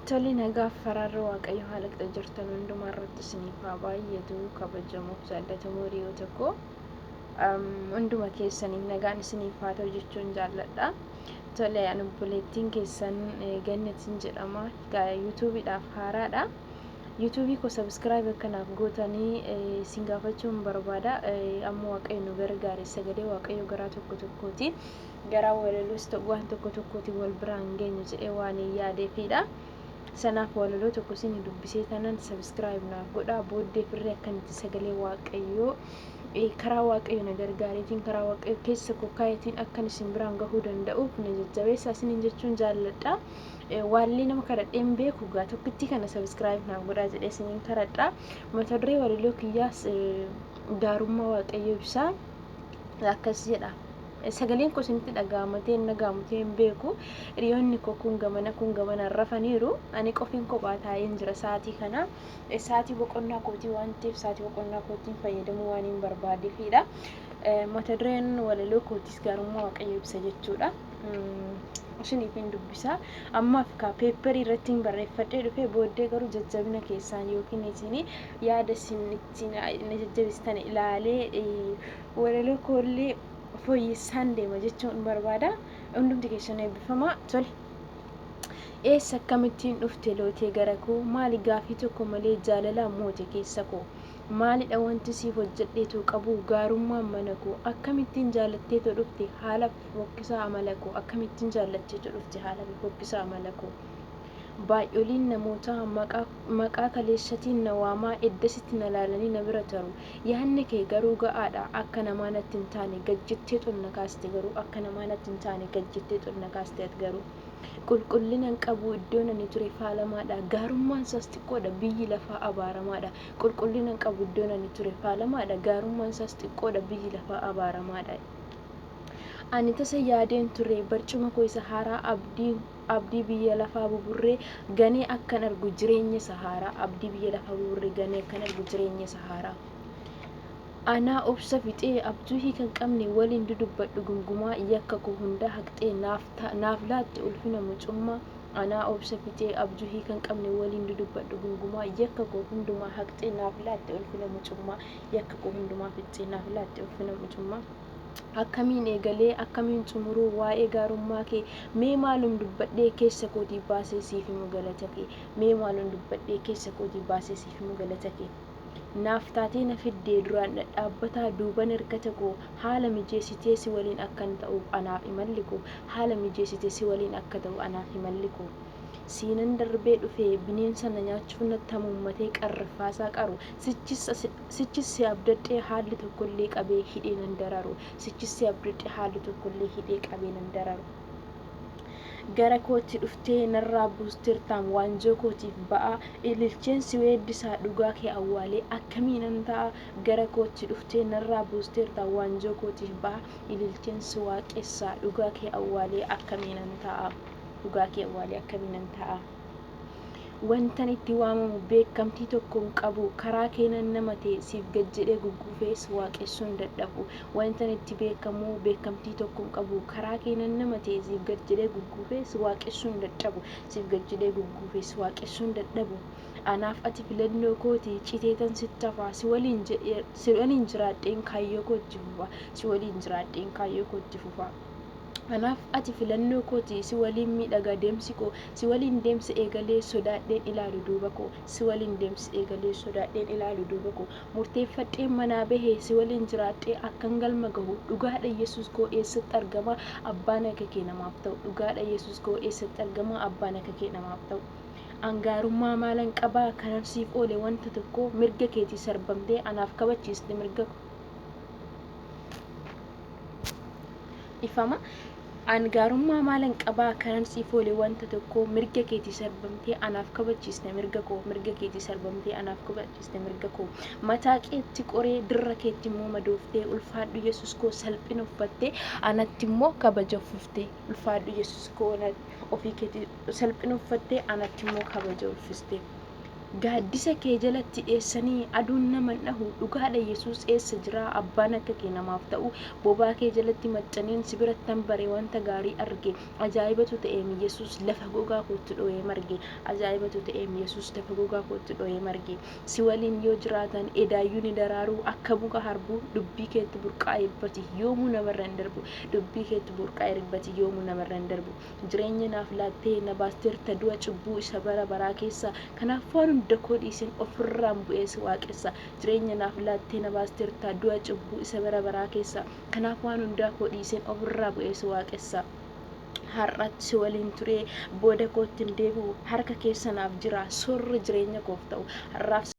Tole nagaaf faraarra Waaqayyo haala qixa jirtan hundumaa irratti isiniif haa baay'atu kabajamuuf jaallatamoo hiriyoota koo hunduma keessaniif nagaan isiniif haa ta'u jechuun jaalladha. Tole ani obboleettiin keessan Gannatiin jedhama. Yuutuubiidhaaf haaraadha. Yuutuubii koo sabiskiraayib akka naaf gootanii isin gaafachuun barbaada. Amma Waaqayyo nu gargaare sagalee Waaqayyo garaa tokko tokkooti. Garaa walaloos ta'u waan tokko tokkootiin wal biraan geenyu jedhee waan hin yaadeefidha. Sanaaf walaloo tokko isin dubbisee tanan sabiskiraayib naaf godhaa. Booddee firree akkamitti sagalee Waaqayyoo karaa Waaqayyo na gargaareetiin karaa Waaqayyo keessa koo kaayetiin akkan isin biraan gahuu danda'uuf na jajjabeessaa isiniin jechuun jaalladha. Waallee nama kadhadhee hin beeku gaa tokkittii kana sabiskiraayib naaf godhaa jedhee isiniin kadhadha. Mata duree walaloo kiyyaas gaarummaa Waaqayyoo ibsaa akkas jedha. Sagaleen koo isinitti dhaga'ama ta'e hin dhaga'amu ta'e hin beeku. Hiriyoonni koo kun gamana kun gamana rafaniiru. Ani qofiin kophaa taa'een jira sa'aatii kana. Sa'aatii boqonnaa kootii waan ta'eef sa'aatii boqonnaa kootiin fayyadamuu waan hin barbaadeefidha. Mata dureen walaloo kootiis gaarummaa Waaqayyoo ibsa jechuudha. Isiniif hin dubbisa. Ammaaf kaa peepparii irratti hin barreeffadhee dhufee booddee garuu jajjabina keessaan yookiin isin yaada isin ittiin na jajjabeessitan ilaalee walaloo koollee fooyyessaan deema jechuun barbaada. Hundumti keessan eebbifamaa. Tole. Eessa akkamittiin dhufte lootee gara koo maali gaafii tokko malee jaalalaan moote keessa koo maalidha wanti siif hojjedheetoo qabu gaarummaan mana koo akkamittiin jaalatteetoo dhufte haala fokkisaa amala koo akkamittiin jaallatteetoo dhufte haala fokkisaa amala koo Baay'oliin namootaa maqaa maqaa kaleessatiin na waamaa eddasitti na laalanii na bira taru. Yaadni kee garuu ga'aadha akka namaa natti hin taane gad jettee ol na kaaste garuu akka namaa natti hin taane gad jettee ol na kaaste at garuu. Qulqullina hin qabu iddoon ani ture faalamaadha gaarummaan isaas xiqqoodha biyyi lafaa abaaramaadha Qulqullina hin qabu iddoon ani ture faalamaadha gaarummaan isaas xiqqoodha biyyi lafaa abaaramaadha. Ani tasa yaadeen ture barcuma koo isa haaraa abdii abdii biyya lafaa buburree ganee akkan argu jireenya isa haaraa abdii biyya lafaa buburree ganee akkan argu jireenya isa haaraa. Anaa obsa fixee abjuu hiika hin qabne waliin dudubbadhu gumgumaa yakka koo hundaa haqxee naaf naaf laatte ulfina mucummaa Anaa obsa fixee abjuu hiika hin qabne waliin dudubbadhu gumgumaa yakka koo hundumaa haqxee naaf laatte ulfina mucummaa yakka koo hundumaa fixxee naaf laatte ulfina mucummaa. Akkamiin eegalee akkamiin xumuruu waa'ee gaarummaa kee mee maalum dubbadhee keessa kootii baasee siif himu galata kee mee maalum dubbadhee keessa kootii baasee siif himu galata kee. Naaf taatee na fiddee duraan dhadhaabbataa duuban hirkata koo haala mijeessitee si waliin akkan ta'uuf anaaf imalli koo haala mijeessitee si waliin akka ta'u anaaf imalli koo. Siinan darbee dhufee bineensa na nyaachuuf natti hamuummatee qarriffaasaa qaru sichis Sichis si abdadhee haalli tokkollee qabee hidhee nan dararu Sichis si abdadhee haalli tokkollee hidhee qabee nan dararu. Gara kootti dhuftee narraa buusteertaam waanjoo kootiif ba'aa Ililcheen si weeddisaa dhugaa kee awwaalee akkamiinan ta'a Gara kootti dhuftee narraa buusteertaam waanjoo kootiif ba'aa Ililcheen si waaqessaa dhugaa kee awwaalee akkamiinan ta'a Dhugaa kee awwaalee akkamiinan ta'a. Wantan itti waamamu beekamtii tokko hin qabu Karaa kee nan nama ta'e siif gad jedhee gugguufee si waaqessuu hin dadhabu Wantan itti beekamu beekamtii tokko hin qabu Karaa kee nan nama ta'e siif gad jedhee gugguufee si waaqessuu hin dadhabu Siif gad jedhee gugguufee si waaqessuu hin dadhabu Anaaf ati filannoo kooti citeetan sitti hafa Si waliin si waliin jiraadheen kaayyoo kootti fufa Si waliin jiraadheen kaayyoo kootti fufa. Anaaf ati filannoo kooti Si waliin miidhaga deemsi koo Si waliin deemsa eegalee sodaadheen ilaalu duuba koo Si waliin deemsa eegalee sodaadheen ilaalu duuba koo Murteeffadheen manaa bahe Si waliin jiraadhee akkan galma gahu Dhugaadha Yesuus koo eessatti argama abbaan akka kee namaaf ta'u Dhugaadha Yesuus koo eessatti argama abbaan akka kee namaaf ta'u An gaarummaa maalan qabaa kanan siif oole wanta tokko Mirga keetii sarbamtee anaaf kabachiiste mirga koo Dhifama. An gaarummaa maalan qabaa kanan siif oole wanta tokko mirga keetii sarbamtee anaaf kabachiiste mirga koo mirga keetii sarbamtee anaaf kabachiiste mirga koo mataa keetti qoree dirra keetti immoo madooftee ulfaadhu Yesuus koo salphina uffattee anatti immoo kabaja uffiftee ulfaadhu Yesuus koo ofii keetii salphina uffattee anatti immoo kabaja uffistee. Gaaddisa kee jalatti dheessanii aduun nama hin dhahu. Dhugaadha, Yesuus eessa jira abbaan akka kee namaaf ta'u? Bobaa kee jalatti maxxaneen si birattan bare, wanta gaarii arge. Ajaa'ibatu ta'eem Yesuus lafa gogaa kootti dho'ee marge. Ajaa'ibatu ta'eem Yesuus lafa gogaa kootti dho'ee marge. Si waliin yoo jiraatan edaayyuu ni daraaru akka muka harbuu. Dubbii keetti burqaa eebbati yoomuu namarra hin darbu. Dubbii keetti burqaa eebbati yoomuu namarra hin darbu. Jireenya naaf laattee na baasteerta du'a cubbuu isa bara baraa keessa. Kanaaf waan hunda koo dhiiseen ofirraan bu'ee si waaqessa. Jireenya naaf laattee na baasteerta du'a cubbuu isa bara baraa keessa. Kanaaf waan hundaa koo dhiiseen ofirraa bu'ee si waaqessa. Har'atti si waliin turee booda kootti hin deebi'u. Harka keessa naaf jira soorri jireenya koof ta'u. Har'aaf